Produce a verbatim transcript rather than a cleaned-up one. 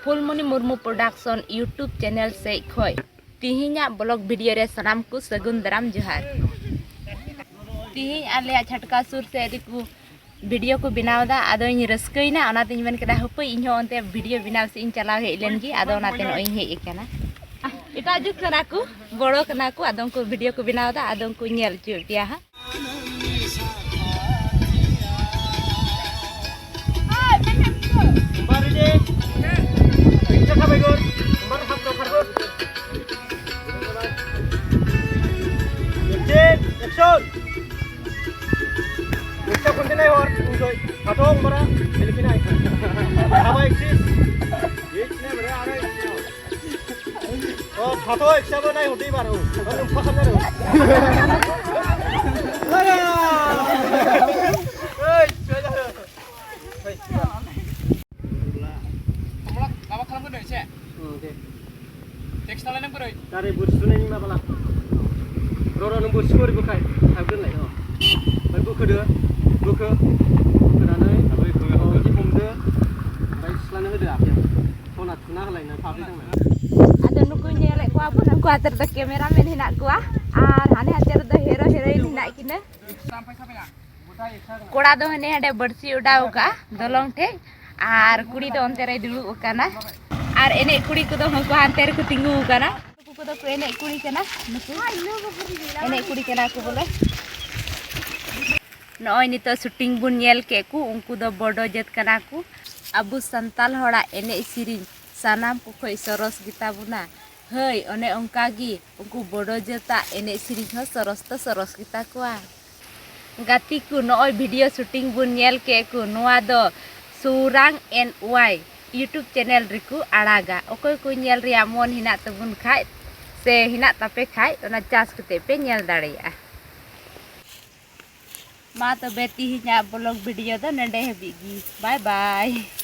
Phulmoni Murmu production YouTube channel ᱥᱮᱡ ᱠᱷᱚᱡ ᱛᱤᱦᱤᱧᱟᱜ blog video ᱨᱮ ᱥᱟᱱᱟᱢ ᱠᱚ ᱥᱟᱹᱜᱩᱱ ᱫᱟᱨᱟᱢ ᱡᱚᱦᱟᱨ᱾ ᱛᱤᱦᱤᱧ ᱟᱞᱮᱭᱟᱜ ᱪᱷᱟᱴᱠᱟ ᱥᱩᱨ ᱥᱮᱫ ᱨᱮᱠᱚ ᱵᱷᱤᱰᱤᱭᱳ ᱠᱚ ᱵᱮᱱᱟᱣ ᱮᱫᱟ, ᱟᱫᱚᱧ ᱨᱟᱹᱥᱠᱟᱹᱭᱮᱱᱟ, ᱚᱱᱟᱛᱤᱧ ᱢᱮᱱ ᱠᱮᱫᱟ ᱦᱟᱹᱯᱟᱹᱭ ᱤᱧ ᱦᱚᱸ ᱚᱱᱛᱮ ᱵᱷᱤᱰᱤᱭᱳ ᱵᱮᱱᱟᱣ ᱥᱮᱫ ᱤᱧ ᱪᱟᱞᱟᱣ ᱦᱮᱡ ᱞᱮᱱ ᱜᱮ᱾ ᱟᱫᱚ ᱚᱱᱟᱛᱮ ᱱᱚᱜᱼᱚᱭ ᱤᱧ ᱦᱮᱡ ᱟᱠᱟᱱᱟ᱾ ᱮᱴᱟᱜ ᱡᱟᱹᱛ ᱠᱟᱱᱟ ᱠᱚ, ᱵᱚᱲᱚ ᱠᱟᱱᱟ ᱠᱚ, ᱟᱫᱚ ᱩᱱᱠᱩ ᱵᱷᱤᱰᱤᱭᱳ ᱠᱚ ᱵᱮᱱᱟᱣ ᱮᱫᱟ, ᱟᱫᱚ ᱩᱱᱠᱩ ᱧᱮᱞ ᱦᱚᱪᱚᱭᱮᱫ ᱯᱮᱭᱟ ᱦᱟᱸᱜ᱾ Action! Action! Action! Phato, bara, Filipina. Haba, axis. Oh, phato, action, bara, nai, hoti, bara. Hey, ᱛᱟᱢᱲᱟ ᱞᱟᱵᱟ ᱠᱷᱟᱱ ᱵᱚᱱ ᱪᱮ? ᱦᱩᱸ, ᱫᱮ᱾ Text ᱛᱟᱞᱮ ᱱᱮᱢ ᱠᱚᱨᱮ? ᱛᱟᱨᱮ ᱵᱩᱡ ᱥᱩᱱᱮ ᱱᱤᱢᱟ ᱵᱟᱞᱟ᱾ ᱨᱚᱨᱚ ᱱᱩᱢ ᱵᱩᱡ ᱥᱩᱨ ᱵᱩᱠᱷᱟᱭ᱾ ᱦᱟᱵᱫᱩᱞ ᱞᱟᱭ᱾ ᱵᱟᱭ ᱵᱩᱠᱷᱟᱹ ᱫᱚ᱾ ᱵᱩᱠᱷᱟᱹ᱾ ᱵᱩᱠᱷᱟᱹ ᱱᱟᱱᱟᱭ᱾ ᱟᱵᱚᱭ ᱵᱩᱠᱷᱟᱹ᱾ ᱚ, ᱡᱤ ᱵᱩᱢ ᱫᱚ᱾ ᱵᱟᱭ ᱥᱞᱟᱱ ᱦᱩᱫᱟ ᱟᱯᱮ᱾ ᱛᱷᱚᱱᱟ ᱛᱷᱩᱱᱟ ᱦᱟᱞᱟᱭ ᱱᱟ ᱯᱟᱯᱮ ᱛᱟᱝ ᱱᱟ᱾ ᱟᱫᱚ ᱱᱩᱠᱩᱧ ᱧᱮᱞᱮᱫ ᱠᱚᱣᱟ ᱵᱚᱱ, ᱩᱱᱠᱩ ᱦᱟᱛᱮ ᱨᱮᱫᱚ cameraman ᱦᱮᱱᱟᱜ ᱠᱚᱣᱟ ᱟᱨ ᱦᱟᱱᱮ ᱦᱟᱛᱮ ᱨᱮᱫᱚ hero heroine ᱦᱮᱱᱟᱜ ᱠᱤᱱᱟᱹ᱾ ᱠᱚᱲᱟ ᱫᱚ ᱦᱟᱱᱮ ᱦᱟᱸᱰᱮ ᱵᱟᱹᱲᱥᱤ ᱚᱰᱟᱣ ᱠᱟᱜᱼᱟ ᱫᱚᱞᱚᱝ ᱴᱷᱮᱡ, ᱟᱨ ᱠᱩᱲᱤ ᱫᱚ ᱚᱱᱛᱮ ᱨᱮᱭ ᱫᱩᱲᱩᱵ ᱟᱠᱟᱱᱟ, ᱟᱨ ᱮᱱᱮᱡ ᱠᱩᱲᱤ ᱠᱚᱫᱚ ᱦᱟᱱᱠᱩ ᱦᱟᱱᱛᱮ ᱨᱮᱠᱚ ᱛᱤᱸᱜᱩ ᱟᱠᱟᱱᱟ᱾ ᱱᱩᱠᱩ ᱠᱚᱫᱚ ᱠᱚ ᱮᱱᱮᱡ ᱠᱩᱲᱤ ᱠᱟᱱᱟ, ᱱᱩᱠᱩ ᱮᱱᱮᱡ ᱠᱩᱲᱤ ᱠᱟᱱᱟ ᱠᱚ ᱵᱚᱞᱮ᱾ ᱱᱚᱜᱼᱚᱭ ᱱᱤᱛᱚᱜ shooting ᱵᱚᱱ ᱧᱮᱞ ᱠᱮᱫ ᱠᱚ, ᱩᱱᱠᱩ ᱫᱚ ᱵᱚᱰᱚ ᱡᱟᱹᱛ ᱠᱟᱱᱟ ᱠᱚ᱾ ᱟᱵᱚ ᱥᱟᱱᱛᱟᱞ ᱦᱚᱲᱟᱜ ᱮᱱᱮᱡ ᱥᱮᱨᱮᱧ ᱥᱟᱱᱟᱢ ᱠᱚ ᱠᱷᱚᱡ ᱥᱚᱨᱚᱥ ᱜᱮᱛᱟ ᱵᱚᱱᱟ᱾ ᱦᱟᱹᱭ, ᱚᱱᱮ ᱚᱱᱠᱟ ᱜᱮ ᱩᱱᱠᱩ ᱵᱚᱰᱚ ᱡᱟᱹᱛᱟᱜ ᱮᱱᱮᱡ ᱥᱮᱨᱮᱧ ᱦᱚᱸ ᱥᱚᱨᱚᱥ ᱫᱚ ᱥᱚᱨᱚᱥ ᱜᱮᱛᱟ ᱠᱚᱣᱟ᱾ ᱜᱟᱛᱮ ᱠᱚ, ᱱᱚᱜᱼᱚᱭ video shooting ᱵᱚᱱ ᱧᱮᱞ ᱠᱮᱫ ᱠᱚ, ᱱᱚᱣᱟ ᱫᱚ ᱥᱩᱨᱟᱝ N Y YouTube channel ᱨᱮᱠᱚ ᱟᱲᱟᱜᱟ᱾ ᱚᱠᱚᱭ ᱠᱚ ᱧᱮᱞ ᱨᱮᱭᱟᱜ ᱢᱚᱱ ᱦᱮᱱᱟᱜ ᱛᱟᱵᱚᱱ ᱠᱷᱟᱡ ᱥᱮ ᱦᱮᱱᱟᱜ ᱛᱟᱯᱮ ᱠᱷᱟᱡ, ᱚᱱᱟ ᱪᱟᱥ ᱠᱟᱛᱮ ᱯᱮ ᱧᱮᱞ ᱫᱟᱲᱮᱭᱟᱜᱼᱟ᱾ ᱢᱟ ᱛᱚᱵᱮ ᱛᱤᱦᱤᱧᱟᱜ vlog video ᱫᱚ ᱱᱚᱰᱮ ᱦᱟᱹᱵᱤᱡ ᱜᱮ᱾ Bye bye᱾